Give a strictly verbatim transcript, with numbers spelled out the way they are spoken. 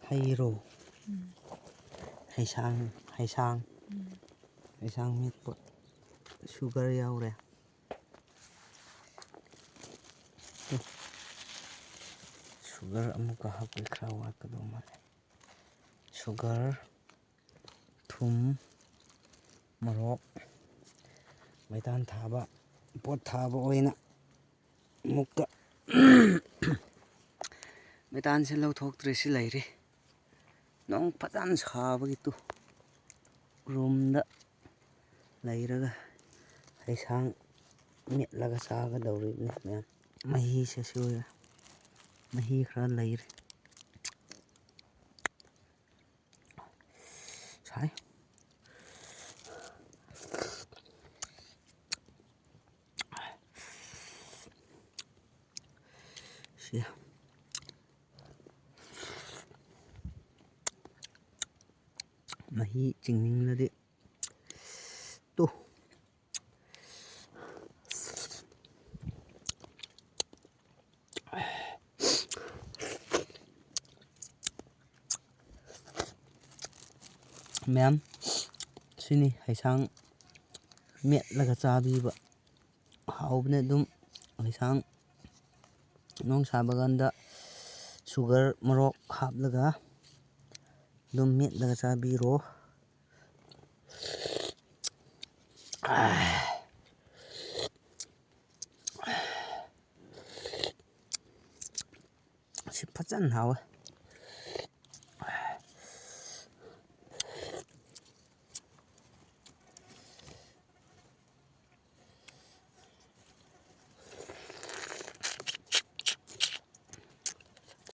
ꯍꯩꯔꯣ? ꯍꯩꯁꯥꯡ, ꯍꯩꯁꯥꯡ꯫ ꯍꯩꯁꯥꯡ ꯃꯦꯠꯄ꯫ ꯁꯨꯒꯔ ꯌꯥꯎꯔꯦ꯫ ꯁꯨꯒꯔ ꯑꯃꯨꯛꯀ ꯍꯥꯞꯄ ꯈꯔ ꯋꯥꯠꯀꯗꯧ ꯃꯥꯜꯂꯦ꯫ ꯁꯨꯒꯔ, ꯊꯨꯝ, ꯃꯣꯔꯣꯛ, ꯃꯩꯇꯥꯟ ꯊꯥꯕ, ꯄꯣꯠ ꯊꯥꯕ ꯑꯣꯏꯅ ꯑꯃꯨꯛꯀ ꯃꯩꯇꯥꯟꯁꯦ ꯂꯧꯊꯣꯛꯇ꯭ꯔꯦ, ꯁꯤ ꯂꯩꯔꯤ꯫ ꯅꯣꯡ ꯐꯖꯅ ꯁꯥꯕꯒꯤ ꯇꯨ ꯔꯨꯝꯗ ꯂꯩꯔꯒ ꯍꯩꯁꯥꯡ ꯃꯦꯠꯂꯒ ꯆꯥꯒꯗꯧꯔꯤꯕꯅꯤ ꯃꯌꯥꯝ꯫ ꯃꯍꯤꯁꯦ ꯁꯤ ꯑꯣꯏꯔꯦ꯫ ꯃꯍꯤ ꯈꯔ ꯂꯩꯔꯦ꯫ ꯁꯥꯏ꯫ ꯁꯤ꯫ ꯃꯍꯤ ꯆꯤꯡꯅꯤꯡꯂꯗꯤ ꯇꯨ꯫ ꯃꯌꯥꯝ, ꯁꯤꯅꯤ ꯍꯩꯁꯥꯡ ꯃꯦꯠꯂꯒ ꯆꯥꯕꯤꯕ꯫ ꯍꯥꯎꯕꯅꯦ ꯑꯗꯨꯝ꯫ ꯍꯩꯁꯥꯡ ꯅꯣꯡ ꯁꯥꯕ ꯀꯥꯟꯗ ꯁꯨꯒꯔ, ꯃꯣꯔꯣꯛ ꯍꯥꯞꯂꯒ ꯑꯗꯨꯝ ꯃꯦꯠꯂꯒ ꯆꯥꯕꯤꯔꯣ꯫ ꯁꯤ ꯐꯖꯅ ꯍꯥꯎꯋꯦ꯫